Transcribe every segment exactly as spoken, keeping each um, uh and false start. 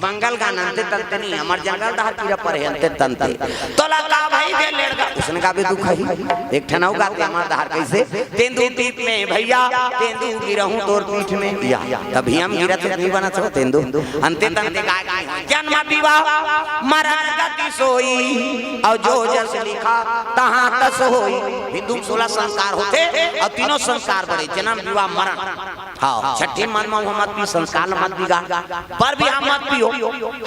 मंगल गान अंते तंते नहीं, हमर जंगल डहर कीरा परे अंते तंते। तोला का भाई दे लेड़गा, उसने का भी दुख है। एक ठन अउ गाते हमर डहर कैसे, तेंदू दीप में भैया, तेंदू गिरहूं तोर पीठ में। या, तभी हम गिरत नहीं बनत हो तेंदू। अंते तंते का जन्म विवाह मरण गति सोई, और जो जस लिखा तहाँ तस होई। हिंदू में सोलह संस्कार होते, और तीनों संस्कार बड़े, जन्म विवाह मरण। हाँ, छठी मन में मत पी, संस्कार ल मत बिगाड़, पर भी हम मत पियो।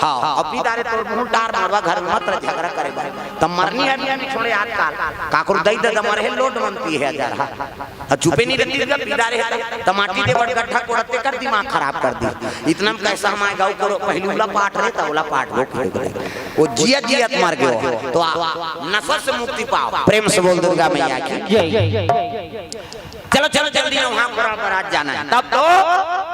हाँ, अब पी डारे तोर मुंह डार मारवा घर में मत रह झगड़ा करे भाई। तब मरनी है भी छोड़े आजकल। काकुर दई दे मरे है लोट मन पी है हजार। हाँ, अब चुपे नहीं रहती जब पी डारे है तब माटी दे बड़ गड्ढा कोड़ते कर दिमाग खराब कर दी। इतना में कैसा हमारे गाँव को पहली उला पाट रहे था, उला पाट लोग खड़े करे। वो जिया जिया मर गयो। तो आ, नशा से मुक्ति पाओ। प्रेम से बोल दुर्गा मैया की। जय। चलो, चलो, जल्दी आओ, वहाँ पूरा बारात जाना है। तब तो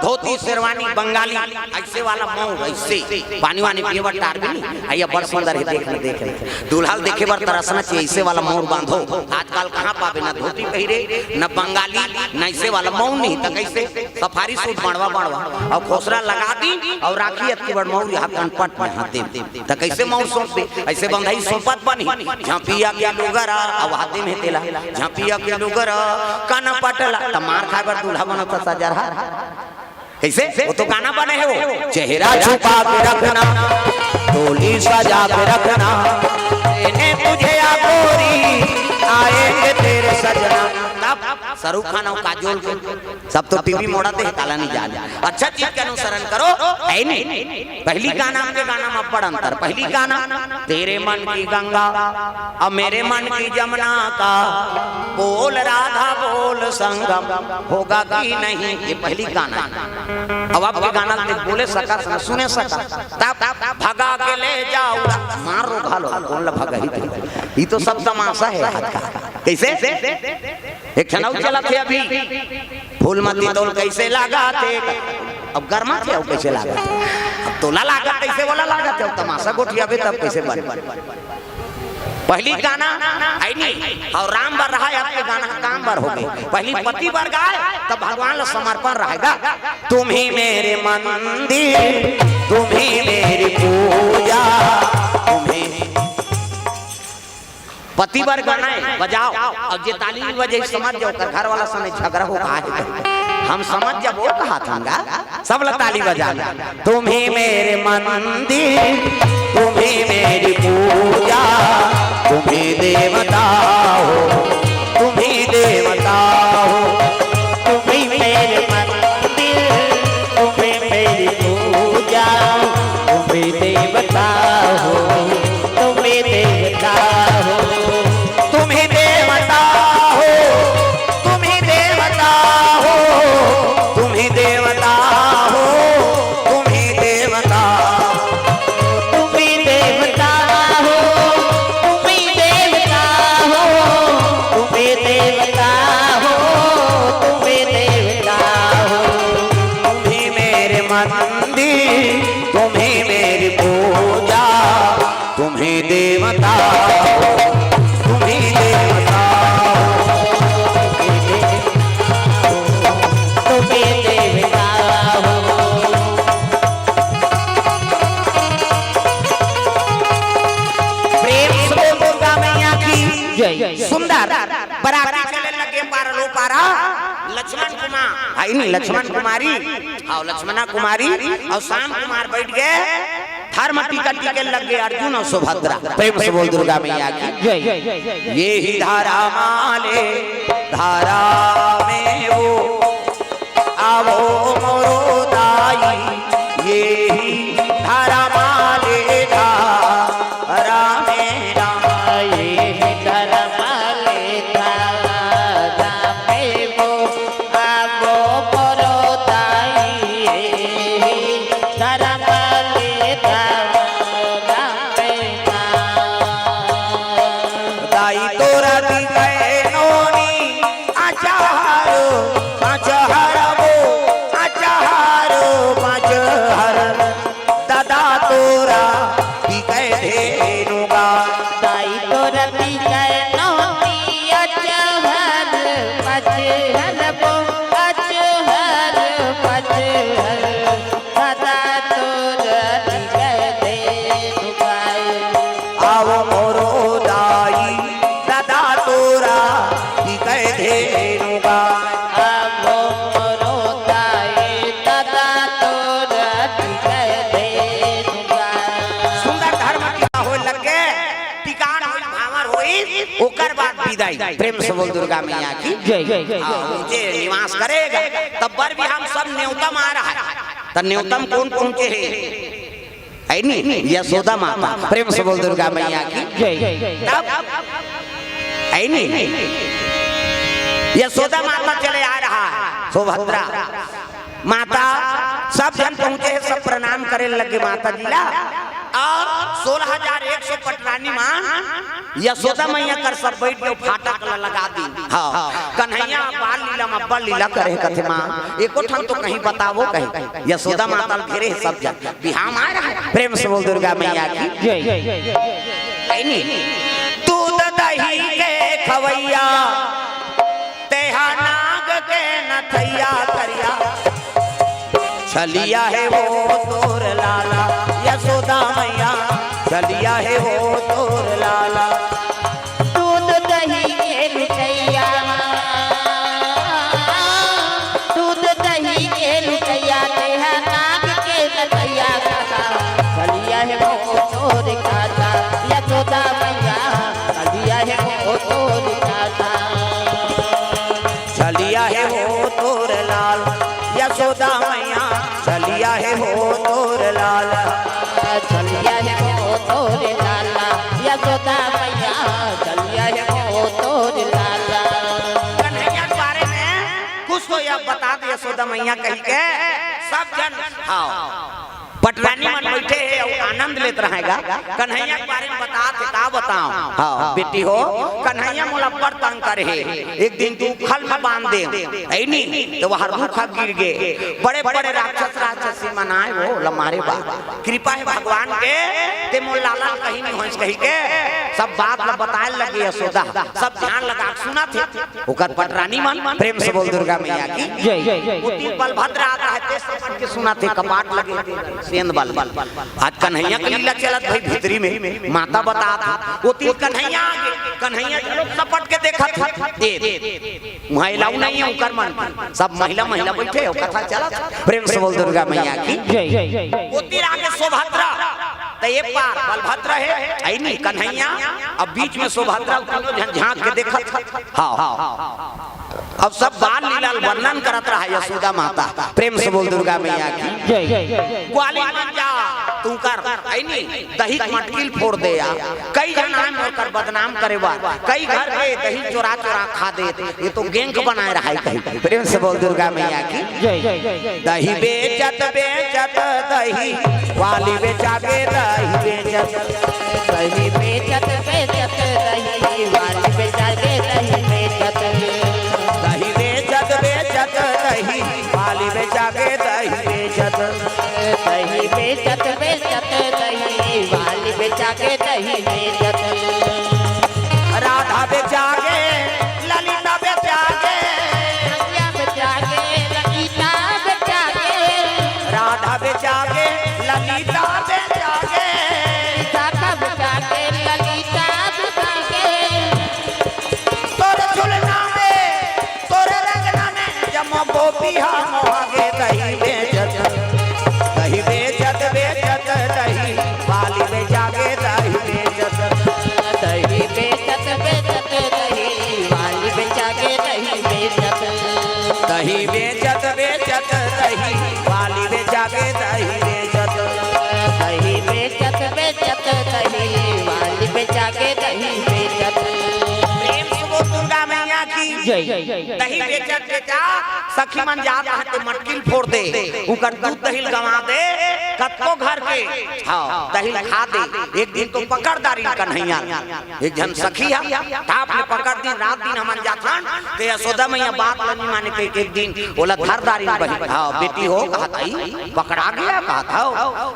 धोती, शेरवानी, बंगाली, ऐसे वाला मऊ, ऐसे पानी वानी पिए बर टार भी नहीं। आइए, बड़ सुंदर है, देख ले, देख ले। दूल्हा ल देखे बर तरसना चाहिए, ऐसे वाला मऊ बांधो। आजकल कहाँ पावे, ना धोती पहिरे, ना बंगाली, ना ऐसे वाला मऊ नहीं, तो कैसे? सफारी सूट बनवा, बनवा, और खोसरा लगा दी, और राखी अतकी बड़ मऊ यहाँ कनपट में हाथ दे। त कैसे मऊ सौंप दे? ऐसे बंधई सौंपत बनी। झांपिया के लुगरा, अब हाथे में तेला। झांपिया के लुगरा, काना पटला। त मार खाए बर दूल्हा बनत सजरहा। कैसे? वो तो गाना बने है वो। चेहरा छुपा के रखना, डोली सजा के रखना, इन्हें तुझे या गोरी, आएंगे तेरे सजना। तब शाहरुख खान और काजोल के सब तो टीवी मोड़ा दे, काला नहीं जाने। अच्छा चीज के अनुसरण करो, है नहीं? पहली गाना, आपके गाना में बड़ अंतर। पहली गाना, तेरे मन की गंगा और मेरे मन की जमुना का, बोल राधा बोल संगम होगा कि नहीं, ये पहली गाना है। अब आपके गाना ते बोले सका, सुने सका, तब भगा के ले जाओ, मार रो घालो, कौन ला भगा ही थे? ये तो सब तमाशा है आज का। कैसे? एक ठन अउ चलत हे अभी, फूल मती तोल कैसे लागत हे, अब गरमा थे, अब कैसे लागत हे, अब तोला लागत कैसे, वाला लागत हे, अब तमाशा गोठियाबे तब कैसे बन। पहली गाना आई नहीं, और राम बर रहा है, आपके गाना काम बर हो गए। पहली पति बर गाए, तब भगवान ला समर्पण रहेगा। तुम ही मेरे मंदिर, तुम ही मेरी पूजा, तुम ही पति बर गाना है, बजाओ। और जे ताली नहीं बजे, समझ जाओ, ओकर घर वाला सने झगड़ा हो गा हे। हम समझ जब वो कहा था गा, सब ला ताली बजाना। तुम ही मेरे मंदिर, तुम ही मेरी पूजा, तुम ही देवता हो, तुम ही देवता हो। तुम ही मेरे मंदिर, तुम ही मेरी पूजा, तुम ही देवता हो, तुम ही देवता हो। तुम ही देवता हो, तुम ही देवता हो, तुम ही देवता हो, तुम ही देवता। तुम ही देवता हो, तुम ही देवता हो, तुम ही देवता हो, तुम ही देवता हो। तुम ही मेरे मंदिर, तुम ही मेरी पूजा, तुम ही देवता हो, तुम ही देवता हो, तुम ही देवता हो। प्रेम से बोल दुर्गा मैया की जय। सुंदर बराती चले लगे पारा लो पारा, लक्ष्मण कुमार, आई नहीं, लक्ष्मण कुमारी, हाँ, लक्ष्मणा कुमारी और श्याम कुमार बैठ गए। धर्म टीका टीके लग गए अर्जुन और सुभद्रा। प्रेम से बोल दुर्गा मैया की जय। ये ही धारा माले धारा में वो, आवो मोरो दाई, ये ही धारा माले धारा में ना। ये ही धारा माले धारा में वो, आवो मोरो दाई, ये ही धारा माले धारा में ना। दाई तोरा दिखाए नोनी, अचहर, अचहर वो, अचहर, अचहर, दादा तोरा बिकै धेनु गा। दाई तोरा बिकै नोनी, अचहर, अचहर वो, अचहर, अचहर, दादा तो ओकर बाद बिदाई। प्रेम से बोल दुर्गा मैया की जय। हाँ, जे निवास करेगा, तब बर भी हम सब नेवता मा रहा है। त नेवता म कोन पहुंचे हे? है नी? यशोदा माता। प्रेम से बोल दुर्गा मैया की जय। तब है नी? यशोदा माता चले आ रहा है, सुभद्रा माता, सब झन पहुंचे हे, सब प्रणाम करे लगे माता जी ला। और सोलह हजार एक सौ पटरानी मान यशोदा मैया कर सब बैठ के फाटक ला लगा दी। हाँ, कन्हैया बाल लीला म अब्बड़ लीला करे कथे माँ, एको ठन तो कहीं बतावो कहीं। यशोदा माता ल घेरे हे सब झन, बिहाव मा रहा है। प्रेम से बोल दुर्गा मैया की जय। है नी? दूध दही के खवैया, तेहा नाग के नथैया करिया। छलिया हे वो तोर लाला, यशोदा मैया, छलिया हे वो तोर लाला। दूध दही के लुटैया, दूध दही के लुटैया, तेहा नाग के नथैया करिया। छलिया हे वो तोर लाला, यशोदा मैया, छलिया हे वो तोर लाला। छलिया हे वो तोर लाल, यशोदा मैया, छलिया हे वो तोर लाल। छलिया हे वो तोर लाल, यशोदा मैया, छलिया हे वो तोर लाल। कन्हैया के बारे में कुछ तो या बता दे यशोदा मैया कहि के, सब झन, हाँ। पटरानी मन बैठे हे अउ आनंद लेत रहेगा। कन्हैया के बारे में बतात हे, का बताओं? हाँ, बेटी हो, कन्हैया मोला अब्बड़ तंग करे हे। एक दिन तू उखल में बांध दे, है नी? त वहाँ रूख ह गिर गे। बड़े-बड़े राक्षस राक्षसी मन आए वो ल मारे बा। कृपा हे भगवान के, ते मोर लाला ल कहीं नहीं होइस कहि के सब बात ल बताए लगे यशोदा। सब ध्यान लगा के सुनत हे। ओकर पटरानी मन, प्रेम से बोल दुर्गा मैया की जय। ओती बलभद्र आत हे, ते सपट के सुनत हे, कपाट लगे, सेंध बल। आज कन्हैया के लीला चलत भाई भीतरी में, माता बतात हे, ओती कन्हैया आगे, कन्हैया के लोग सपट के देखत हे, ए, उहाँ अलाउ नहीं हे ओकर मन, सब महिला, महिला बैठे हे, कथा चलत हे। प्रेम से बोल दुर्गा मैया की जय। ओती आगे सुभद्रा, त ए पार बलभद्र हे, है नी कन्हैया, अब बीच में सुभद्रा, तीनों झन झांक के देखत हे। हाँ, हाँ। अब सब बाल लीला ल वर्णन करत रहा यशोदा माता। प्रेम से बोल दुर्गा मैया की जय। ग्वालिन मन जा, तुंकर, है नी, दही के मटकी ल फोर दे या। कई झन आए मोर कर बदनाम करे बर, कई घर के दही चोरा चोरा खा देत, ए तो गैंग बनाए रहा हे कहीं। प्रेम से बोल दुर्गा मैया की जय। दही बेचत बेचत दही वाली बेचा गे दही बेचत। दही बेचत बेचत दही वाली बेचा गे दही बेचत। दही बेचत बेचत दही वाली बेचा गे दही बेचत। दही बेचत बेचत दही वाली बेचा गे दही बेचत। राधा बेचा गे, ललिता बेचा गे। रंगिया बेचा गे, ललिता बेचा गे। राधा बेचा गे, ललिता बेचा गे। विशाखा बेचा गे, ललिता बेचा गे। तोर झुलना में, तोर रंगना में, जम्मो गोपी हा मोहा गे दही बेचत। दही बेचत, बेचत, दही वाली बेचा गे दही बेचत। दही बेचत, बेचत, दही वाली बेचा गे दही बेचत। दही बेचत, बेचत, दही वाली बेचा गे दही बेचत। दही बेचत, बेचत, दही वाली बेचा गे दही बेचत। प्रेम से बोल दुर्गा मैया की जय। दही बेचत बेचत सखी मन जात हे ते मटकी ल फोर दे, उंकर दूध दही ल गंवा दे, कतको घर के, हाँ, दही ल खा दे। एक दिन तो पकड़ डारिन कन्हैया, एक झन सखी हे, टाप ले पकड़ दिन, रात दिन हमन जाथन, ते यशोदा मैया बात ल नी माने, कहि के एक दिन ओला धर डारिन बहिन, हाँ, बेटी हो, कहत हे, पकड़ा गे, कहत हे,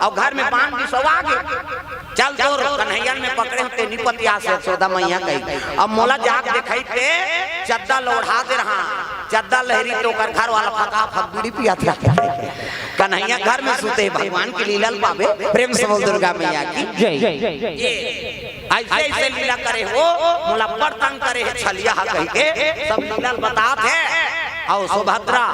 अउ घर में बांध बिसवा गे। चल तोर कन्हैया ल मैं पकड़े हों, ते नी पतियास, यशोदा मैया कही। अब मोला जाके देखई ते चद्दा ल ओढ़ा दे रहा, चद्दा ल लहरी त ओकर घर वाला फका फक बीड़ी पियाथे। कन्हैया घर में सुते, भगवान के लीला ल पाबे। प्रेम से बोल दुर्गा मैया की जय। ये ऐसे ऐसे लीला करे हो, मोला अब्बड़ तंग करे हे छलिया हा कहि के, सब लीला ल बतात हे। अउ सुभद्रा,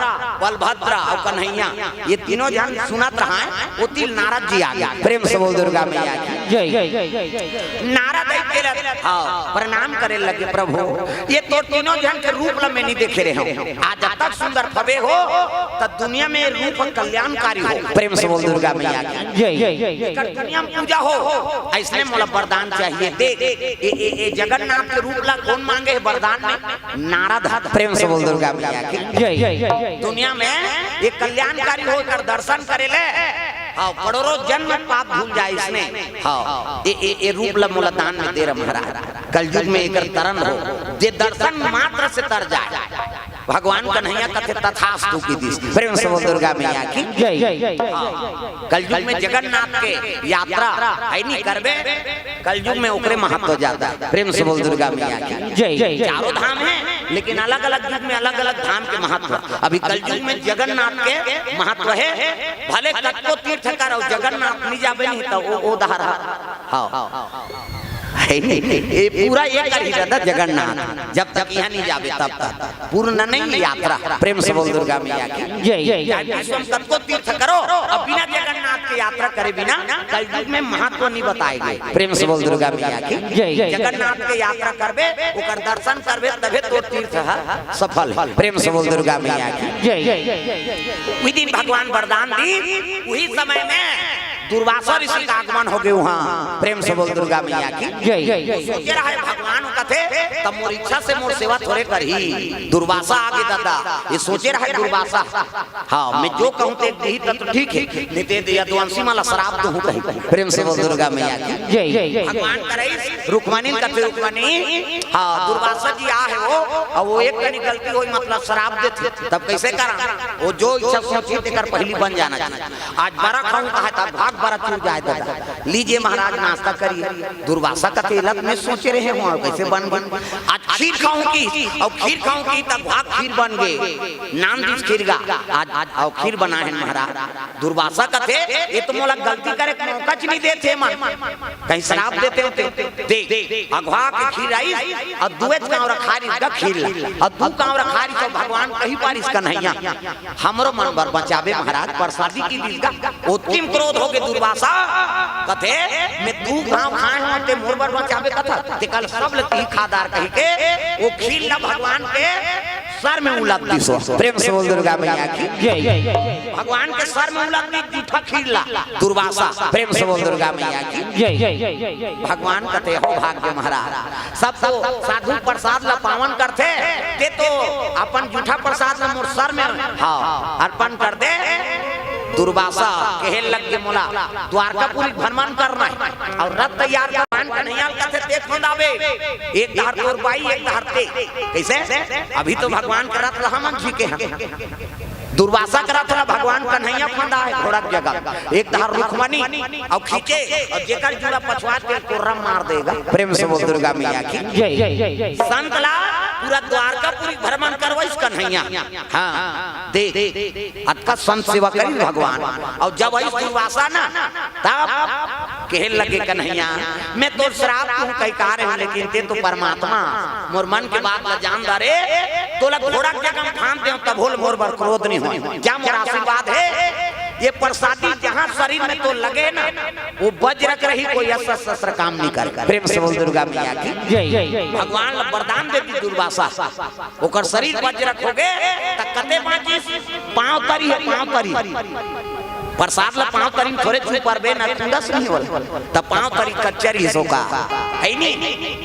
बलभद्रा अउ कन्हैया, ये तीनों झन सुनत रहय, ओती नारद जी आगे। प्रेम से बोल दुर्गा मैया की। जय। नारद आके ल-, हाँ, प्रणाम करे लगे, प्रभु, ये तो तीनों झन के रूप ल मैं नहीं देखे रहे हूँ। आज अतक सुंदर फबे हो, त दुनिया में रूप कल्याणकारी हो। प्रेम से बोल दुर्गा मैया की। जय। एकर दुनिया में पूजा हो, अइसने मोला वरदान चाहिए। देख, ए, ए, ए जगन्नाथ के रूप ला कोन मांगे हे वरदान में? नारद ह। प्रेम से बोल दुर्गा मैया की। जय। दुनिया में ये कल्याणकारी हो, एकर दर्शन करे ले, हाँ, करोड़ों जन्म पाप धुल जाय इसने। हाँ, ए, ए, ए रूप ला मोला दान में दे रहा महाराज। कलयुग में एकर तरन हो, जे दर्शन मात्र से तर जाय। भगवान कन्हैया कथे तथास्तु की दिस। प्रेम से बोल दुर्गा मैया की। जय। हाँ, कलयुग में जगन्नाथ के यात्रा है नहीं करबे, कलयुग में ओकरे महत्व ज्यादा हे। प्रेम से बोल दुर्गा मैया की। जय। चारों धाम हे, लेकिन अलग-अलग युग में अलग-अलग धाम के महत्व। अभी कलयुग में जगन्नाथ के महत्व हे, भले कतको तीर्थ करव, जगन्नाथ नहीं जाबे नहीं त ओ, ओ डहर ह। हाँ। हे नहीं, ये पूरा ये कर ही रहता जगन्नाथ, जब तक यहाँ नहीं जाबे तब तक। पूर्ण नहीं यात्रा। प्रेम से बोल दुर्गा मैया की। जय। चाहे विश्व में कतको तीर्थ करो, अब बिना जगन्नाथ के यात्रा करे बिना कलयुग में महत्व नहीं बताए गे। प्रेम से बोल दुर्गा मैया की। जय। जगन्नाथ के यात्रा करबे, ओकर दर्शन करबे, तभे तोर तीर्थ ह सफल हे। प्रेम से बोल दुर्गा मैया की। जय। उही दिन भगवान वरदान दिस, उही समय में दुर्वासा ऋषि का आगमन होगे उहाँ। प्रेम से बोल दुर्गा मैया की। जय। सोचे रहय भगवान कथे, त मोर इच्छा से मोर सेवा थोरे करही। दुर्वासा आगे दादा, ये सोचे रहय दुर्वासा। हाँ, मैं जो कहूँ ते दिही त तो ठीक हे, नहीं ते यदुवंशी मन ला श्राप दूँ कही। प्रेम से बोल दुर्गा मैया की। जय। भगवान करइस, रुक्मणी कथे रुक्मणी, हाँ, दुर्वासा जी आहे वो, अउ वो एक कनी गलती होही, मतलब श्राप देथे, तब कइसे करँव? वो जो इच्छा सोचही तेकर पहिली बन जाना चाहिए। आज बरा खाहूँ कहे त भाग बरा चूर जाय दादा। लीजिए महाराज नाश्ता करिए। दुर्वासा कथे एला मैं सोचे रहे हँव, कइसे बन गे? आज खीर खाहूँ कहिस, अउ खीर खाहूँ कहिस त भाग खीर बन गे। नान दिस खीर गा, आज, आज अउ खीर बनाय हे महाराज। दुर्वासा कथे, ये तो मोला गलती करे के मौका च नहीं देथे मन। कहीं श्राप देते होते। देख, अघवा के खीर आइस, अउ दुएच कांवरा खा रिहिस गा खीर ला, अउ दू कांवरा खा रिहिस त भगवान कहि पारिस कन्हैया, हमरो मन बर बचाबे महाराज, प्रसादी की दिस गा। ओतकी म क्रोध होगे दुर्वासा, कथे, मैं दू घांव खाय हँव, ते मोर बर बचाबे कथस, तेकर सब ल तिही खा डार कहिके, वो खीर ला भगवान के सर में उलद दिस। प्रेम से बोल दुर्गा मैया की। जय। भगवान के सर में उलद दिस जूठा खीर ला दुर्वासा। प्रेम से बोल दुर्गा मैया की। जय। भगवान कथे हो भाग्य महाराज, सब तो साधु प्रसाद ला पावन करथे, ते तो अपन जूठा प्रसाद ला मोर सर में, हाँ, अर्पण कर दे। दुर्वासा कहे लग गे मोला द्वारकापुरी भ्रमण करना हे अउ रथ तैयार कर। भगवान कन्हैया ल कथे ते खोंदाबे, एक डहर तोर बाई, एक डहर ते। कइसे? अभी तो भगवान के रथ ला हमन झीके हन। दुर्वासा के रथ ला भगवान कन्हैया खोंदाय हे घोड़ा के जगह, एक डहर रुक्मणी अउ खींचे, अउ जेकर जुड़ा पछवा ते कोर्रा मार देगा। प्रेम से बोल दुर्गा मैया की। जय। संत ला पूरा द्वारकापुरी भ्रमण करवाइस कन्हैया। हाँ, देख, अतका संत सेवा करिस भगवान। अउ जब आइस दुर्वासा ना, तब कहे लगे कन्हैया, मैं तोर श्राप दूँ कहि का रहे हँव, लेकिन ते तो परमात्मा, मोर मन के बात ला जान डारे, तोला घोड़ा के जगह म फांद देंव तभो ले मोर बर क्रोध नहीं होय। जा मोर आशीर्वाद हे, ये प्रसादी जहाँ शरीर में तोर लगे ना, वो वज्र के रही, कोई अस्त्र शस्त्र काम नहीं करे। प्रेम से बोल दुर्गा मैया की। जय। भगवान ला वरदान दे दिस दुर्वासा। ओकर शरीर वज्र के होगे, त कते बाँचिस? पाँव तरी हे, पाँव तरी। प्रसाद ला पाँव तरी म थोरे चुपरबे न, तुंदस नहीं होला। त पाँव तरी कच्चा रहिस ओकर। हे नी?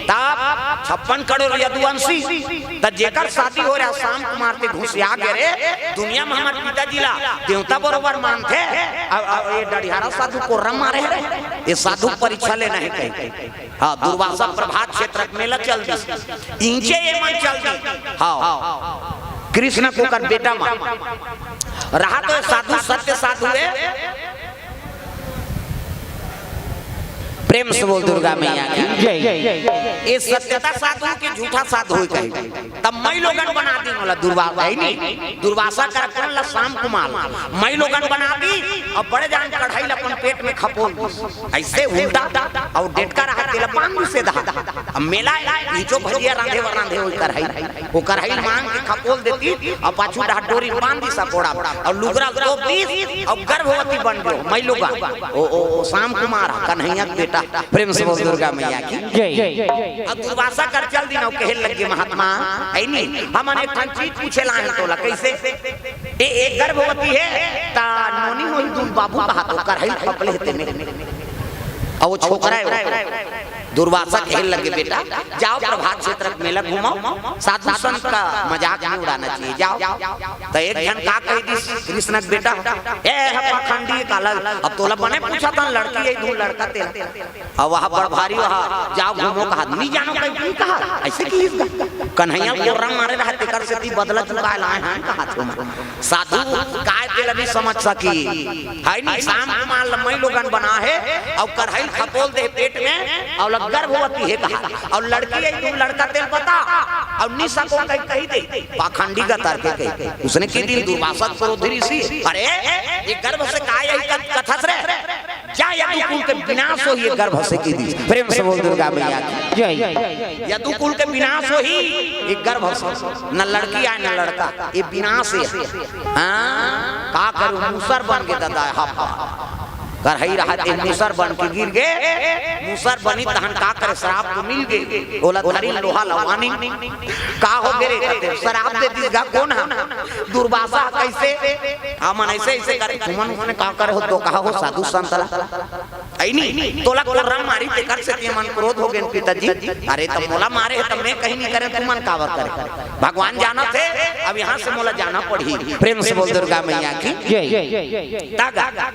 तब छप्पन करोड़ यदुवंशी, त जेकर शादी होय रहे हे शाम कुमार ते घुसिया गे रे, दुनिया म हमर पिताजी ला देवता बरोबर मानथे, अउ, अउ ये डढ़ियारा साधु कोर्रा मारे हे रे, ये साधु परीक्षा लेना हे कहि। हाँ, दुर्वासा प्रभात क्षेत्र के मेला चल दिस। इंचे ये मन चल दिस। हाँ, कृष्ण के ओकर बेटा मन। रहा तो साधु, सत्य साधु हे। प्रेम से बोल दुर्गा मैया की। जय। ये सत्यता साधु के झूठा साधु कहे। तब मई लोगन बना दिन वाला दुर्वासा है नी। दुर्वासा कर कौन ला? श्याम कुमार। मई लोगन बना दी और बड़े जान कढ़ाई ला अपन पेट में खपोल दी। ऐसे उल्टा और डेटका रहा तेला बांध दी सीधा। अब मेला है, ई जो भजिया रांधे व रांधे वही कढ़ाई। वो कढ़ाई मांग के खपोल देती और पाछू डहर डोरी बांध दी सकोड़ा और लुगरा तोप दी और गर्भवती बन गयो मई लोगन। ओ, ओ, ओ, श्याम कुमार, कन्हैया के बेटा। प्रेम से बोल दुर्गा मैया की। जय। अब दुर्वासा कर चल दिन अउ कहे लगे, महात्मा, है नी, हमन एक ठन चीज पूछे ला आए तोला, कैसे? ए, एक गर्भवती है, ता नोनी होई दून बाबू कहा तो कढ़ाई खपले हे तेने। अउ वो छोकरा है वो। दुर्वासा कहे लगे, बेटा, जाओ प्रभात क्षेत्र के मेला घूमो, साधु संत का मजाक नहीं उड़ाना चाहिए, जाओ। तो एक जन का कह दी कृष्ण के बेटा, ए है पाखंडी काला, अब तोला बने पूछा था लड़की है दून लड़का तेला। अब वहाँ बड़ भारी वहाँ जाओ घूमो कहा, नहीं जानो कहीं की कहा, ऐसे की कन्हैया कोर्रा मारे रहा तेकर से ती बदला चुकाए लाए हैं कहा तुम। साधु काय तेला नहीं समझ सकी, है नी, श्याम कुमार ला मई लोगन बना है, और कढ़ाई खपोल दे पेट में, और लग गर्भवती है कहा, और लड़की है तू लड़का तेला बता, और नहीं सको कहीं कही दे, पाखंडी का तर्क कही। उसने की दिन दुर्वासा क्रोध ऋषि, अरे ये गर्भ से काय यही कथ-, कथस रे? जा यदु कुल के विनाश हो ये गर्भ से की दी। प्रेम से बोल दुर्गा मैया की। जय। यदु कुल के विनाश हो ही ये गर्भ से, न लड़की आए न लड़का, ये विनाश है। हाँ, का करू, मूसर बन के दादा, हा, हा। कढ़ाई रहा ते मूसर बन के गिर गे, मूसर बनी तहन का करे, श्राप तो मिल गे, ओला धरी लोहा लवानी, का हो गे रे, कते श्राप दे दिस गा, कौन हा? दुर्वासा कैसे? हमन ऐसे ऐसे करे, तुमन उमन का करे हो, तो कहा हो साधु संत ला। ऐ नी, तोला कोर्रा मारी तेकर से ते मन क्रोध हो गेन पिताजी। अरे तब मोला मारे है तब मैं कहीं नहीं करे, तुमन काबर करे? भगवान जानत हे, अब यहाँ से मोला जाना पड़ही। प्रेम से बोल दुर्गा मैया की। जय। तागा।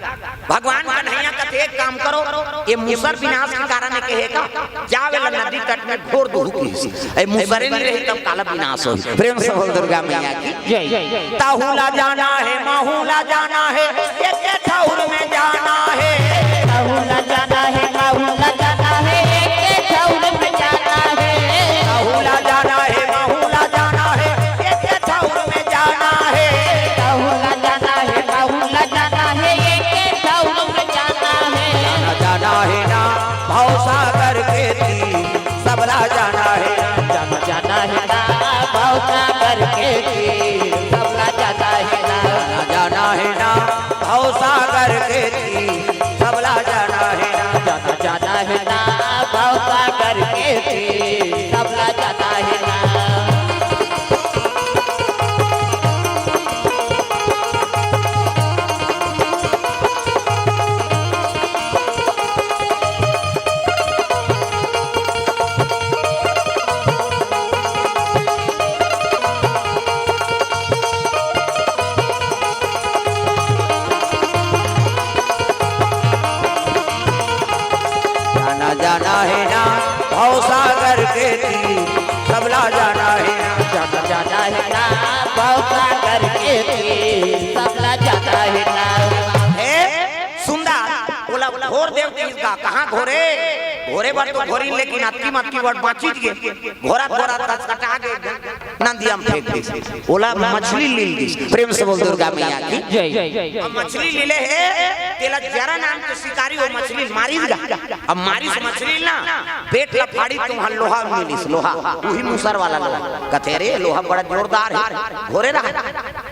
भगवान कन्हैया कथे, एक काम करो, ये मूसर विनाश के कारण है कहे का, जावे ला नदी तट में घोर दुहू की। ए मूसरे नहीं रही तब काला विनाश हो। प्रेम से बोल दुर्गा मैया की। जय। ताहू ला जाना है, माहू ला जाना है, एक ठौर में जाना है। ताहू ला जाना है, माहू ला जाना है, एक ठौर में जाना है। ताहू ला जाना है, माहू ला जाना है, एक ठौर में जाना है। ताहू ला जाना है, माहू ला जाना है, एक ठौर में जाना है। जाना, जाना है ना भवसागर के तीर, सबला जाना है ना। जाना, जाना है ना भवसागर के तीर, सबला जाना है ना। जाना, जाना है ना भवसागर के तीर, सबला जाना है ना। जाना, जाना है ना भवसागर के तीर, सबला जाना है ना। जाना, जाना है ना भवसागर के तीर, सबला जाना है ना। जाना, जाना है ना भवसागर के तीर, सबला जाना है ना। हे सुंदर, ओला घोर देव तीर का, कहाँ घोरे? घोरे बर तो घोरिन, लेकिन अतकी मतकी बर बाँचिच गे। घोरत घोरत कचकटा गे, नदिया में फेंक दिस। ओला मछली लील दिस। प्रेम से बोल दुर्गा मैया की। जय। अब मछली लीले हे, तेला जरा नाम के शिकारी वो मछली मारिस गा। अब मारिस मछली ना, पेट ला फाड़ी तुम हल लोहा मिलिस, लोहा, वही मूसर वाला लोहा। कथे, "अरे, लोहा बड़ा जोरदार है, घोरे रहा।"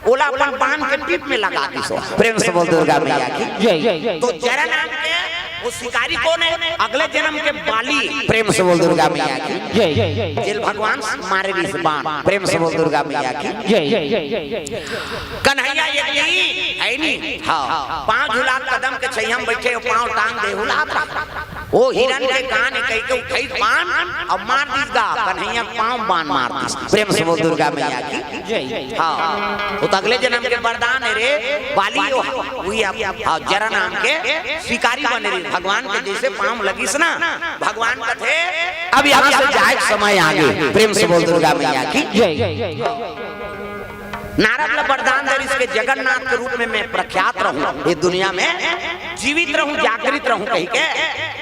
ओला अपन बांध के टीप में लगा दिस। प्रेम से बोल दुर्गा मैया की। जय। तो जरा नाम के वो शिकारी कौन है? अगले जन्म के बाली। प्रेम से बोल दुर्गा मैया की। जय। जेल भगवान मारे रिस बाण। प्रेम से बोल दुर्गा मैया की। जय। कन्हैया ये की है नी? हाँ। पाँव झुलात कदम के छैया में बैठे, पाँव टांग दे हुलात रहा। वो हिरन के कान है कह के उठाई बाण और मार दिस गा। कन्हैया पाँव बाण मार दिस। प्रेम से बोल दुर्गा मैया की। जय। हाँ। वो तो अगले जन्म के वरदान है रे। बाली वो, वही आप, हाँ, जरा नाम के शिकारी बने रे। भगवान के जैसे पाँव लगिस ना, भगवान कथे, "अब यहाँ से जाए के समय आ गे।" प्रेम से बोल दुर्गा मैया की। जय। नारद ला वरदान दे रिहिस के जगन्नाथ के रूप में मैं प्रख्यात रहूं, ये दुनिया में जीवित रहूं, जागृत रहूं कहिके,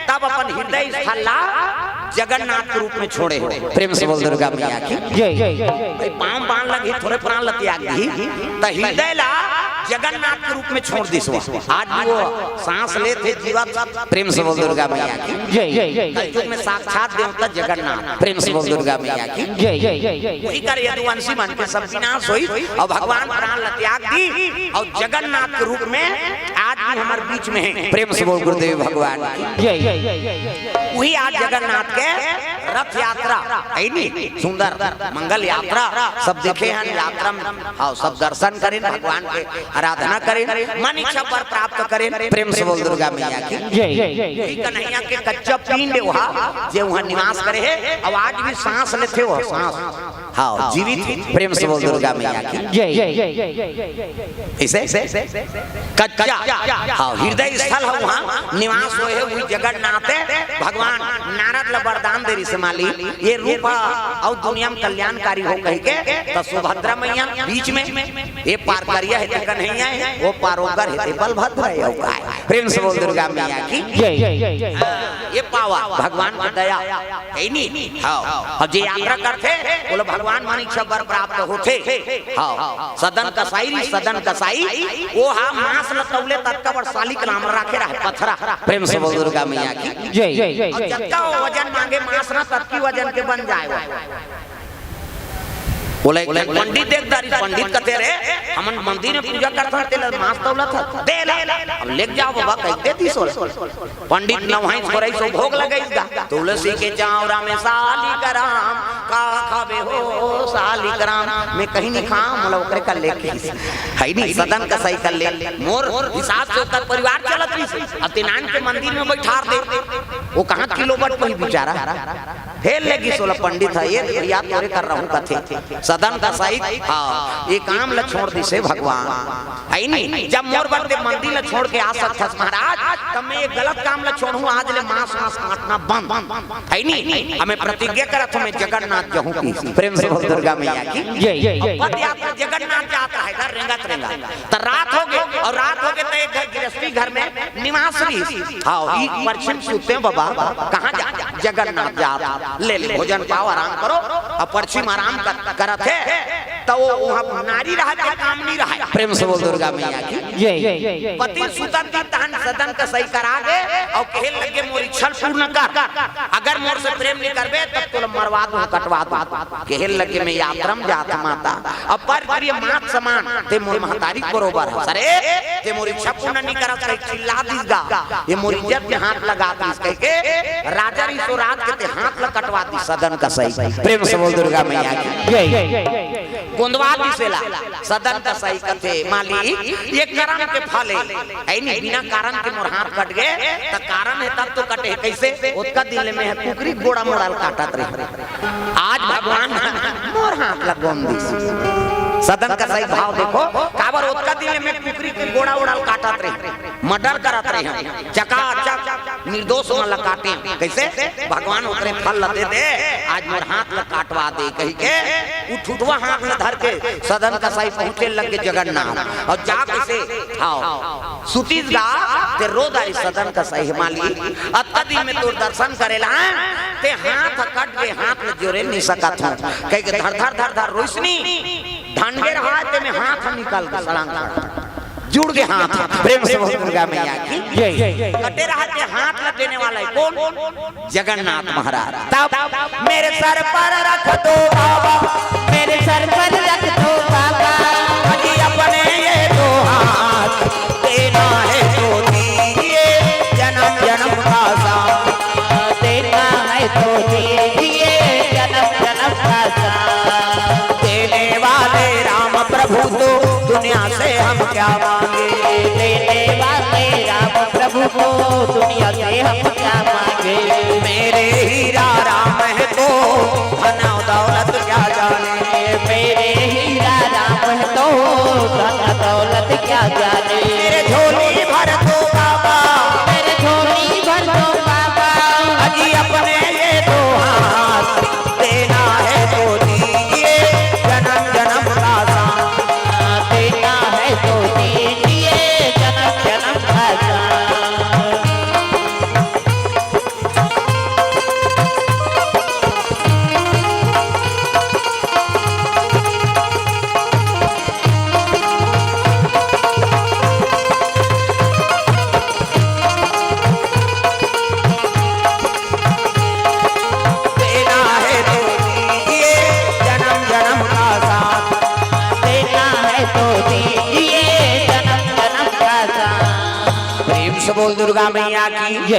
तब अपन हृदय स्थल ला जगन्नाथ के रूप में छोड़े हो। प्रेम से बोल दुर्गा मैया की। जय। भाई, पांव बांध लगी, थोरे प्राण ला त्याग दी, त हृदय ला जगन्नाथ के रूप में छोड़ दिस। आज भी वो सांस लेथे जीवत। प्रेम से बोल दुर्गा मैया की। जय। कलयुग में साक्षात देवता जगन्नाथ। प्रेम से बोल दुर्गा मैया की। जय। वही कर यदुवंशी मन के सब विनाश होई और भगवान प्राण ला त्याग दी और जगन्नाथ के रूप में आज भी हमारे बीच में है। प्रेम से बोल गुरुदेव भगवान की। जय। वही आज जगन्नाथ के रथ यात्रा है नी, सुंदर मंगल यात्रा सब देखे हैं। यात्रा में, हाँ, सब दर्शन करें, भगवान के आराधना करें, मन इच्छा वर प्राप्त करें। प्रेम से बोल दुर्गा मैया की। जय। ये कन्हैया के कच्चा पिंड वहा, जे वहाँ निवास करे है, अब आज भी सांस लेथे हो, सांस, हाँ, जीवित है। प्रेम से बोल दुर्गा मैया की। जय। इसे कच्चा, हाँ, हृदय स्थल है, वहाँ निवास होए है, वही जगन्नाथ है। भगवान नारद ला वरदान दे रिहिस, माली, ये रूप और दुनिया में कल्याणकारी हो कहिके, त सुभद्रा मैया बीच में, ये पार करिया है ते कन्हैया है, वो पार ओकर है ते बलभद्र है, और का है। प्रेम से बोल दुर्गा मैया की। जय। हाँ, ये पावा भगवान की दया है नी। हाँ, अब जे यात्रा करथे, बोलो भगवान मन इच्छा वर प्राप्त होथे। हाँ, सदन कसाई री, सदन कसाई, वो हा मांस ल तौले ततका बड़ सालिक राम राखे रहे पथरा। प्रेम से बोल दुर्गा मैया की। जय। और जतका वो वजन मांगे मांस ना, ततकी वजन के बन जाए वो। बोले, एक पंडित देख दारी, पंडित कथे रे, हमन मंदिर में पूजा करथन, तेला मांस तौलत हस, दे ला। अब लेके जाओ बाबा, कहि दे दिस। पंडित नवहाइस, भोरइस, भोग लगाइस गा। तुलसी के चावरा में सालिक राम, का खाबे हो सालिक राम? मैं कहीं नहीं खांव, मोला ओकरे कर ले कहिस। है नी, सदन कसाई कर ले। मोर हिसाब से ओकर परिवार चलत रहिस। अब ते नान के मंदिर में बैठार दे। वो कहाँ किलो बट पही बेचारा। फेर ले गिस ओला पंडित ह, ये भैया तोरे कर रहूं कथे। सदन कसाई, हाँ, ये काम ल छोड़ दिसे भगवान। है नी, जब मोर बर ते मंदिर ल छोड़ के आ सकथस महाराज, तब मैं ये गलत काम ल छोड़हूं, आज ले मांस वांस काटना बंद। है नी, अब मैं प्रतिज्ञा करत हूं, मैं जगन्नाथ जाहूं की। प्रेम से बोल दुर्गा मैया की। जय। अब पद यात्रा जगन्नाथ जात रहे, घर रेंगत रेंगत। त रात होगे, और रात होगे त एक घर, गृहस्थी घर में निवास रहिस। हाँ, ई परछिम सुते बाबा, कहाँ जा? जगन्नाथ जात। ले, ले, भोजन पाव, आराम करो। अब परछिम आराम कर, करत हे, त वो वहाँ नारी रहा के काम नहीं रहा। प्रेम से बोल दुर्गा मैया की। जय। पति सुतत दिन तहन सदन कसाई करा गे, और कहे लगे, मोर इच्छा ल पूर्ण कर, अगर मोर से प्रेम नहीं करबे, तब तोला मरवा दूं, कटवा दूं। कहे लगे, मैं यात्रा में जात माता, अब पर प्रिय मात समान, ते मोर महतारी बरोबर हस। अरे, ते मोर इच्छा पूर्ण नहीं करत, कहि चिल्ला दिस गा। ये मोर इज्जत में हाथ लगा दिस, कहिके राजा रहिस ओ राज के ते हाथ ल कटवा दिस सदन कसाई। प्रेम से बोल दुर्गा मैया की। जय। गोंदवा दिस एला। सदन कसाई कथे, माली, ये करम के फल हे। ऐ नी, बिना कारण के मोर हाथ कट गे, त कारण हे तब तो कटे हे। कइसे? ओतका दिन ले मैं कुकरी गोड़ा मोड़ा ल काटत रहे। आज भगवान मोर हाथ ल गोंद दिस। सदन कसाई भाव देखो, काबर ओतका दिन ले मैं कुकरी के गोड़ा ओड़ा ल काटत रहे, मर्डर करत रहे, चकाचक निर्दोष मन ल काटे। कइसे? भगवान ओकरे फल ल दे दे, आज मोर हाथ ल काटवा दे, कहिके उठुठवा हाथ ल धर के सदन कसाई पहुंचे लगे जगन्नाथ। और जा कइसे? हाव। सुतीस गा, ते रो दारी सदन कसाई, हे माली, अतका दिन में तोर दर्शन करे ल, ते हाथ कट गे, हाथ ल जोरे नहीं सकत हूं। कहिके धर धर धर धर रोइस नी, ढंगे रहा, ते में हाथ निकल गे, सड़ंग सड़ंग। जुड़ गे हाथ। प्रेम से बोल दुर्गा मैया की। जय। कटे रहा ते हाथ ल देने वाला हे कोन? जगन्नाथ महाराज। तब मेरे सर पर रख दो बाबा, मेरे सर पर रख दो बाबा। अजी अपने ये दो हाथ, देना है तो दीजिए जन्म जन्म का साथ। देना है तो दीजिए जन्म जन्म का साथ। देने वाले राम प्रभु तो दुनिया से हम क्या मांगे? देने वाले राम प्रभु को दुनिया से हम क्या मांगे? मेरे हीरा राम है तो धन दौलत क्या जाने? मेरे हीरा राम है तो धन दौलत क्या जाने? मेरे झोली भर दो बाबा, मेरे झोली भर दो बाबा। अजी अपने ये दो हाथ, देना है तो दीजिए जन्म जन्म का साथ। बोल दुर्गा मैया की। जय।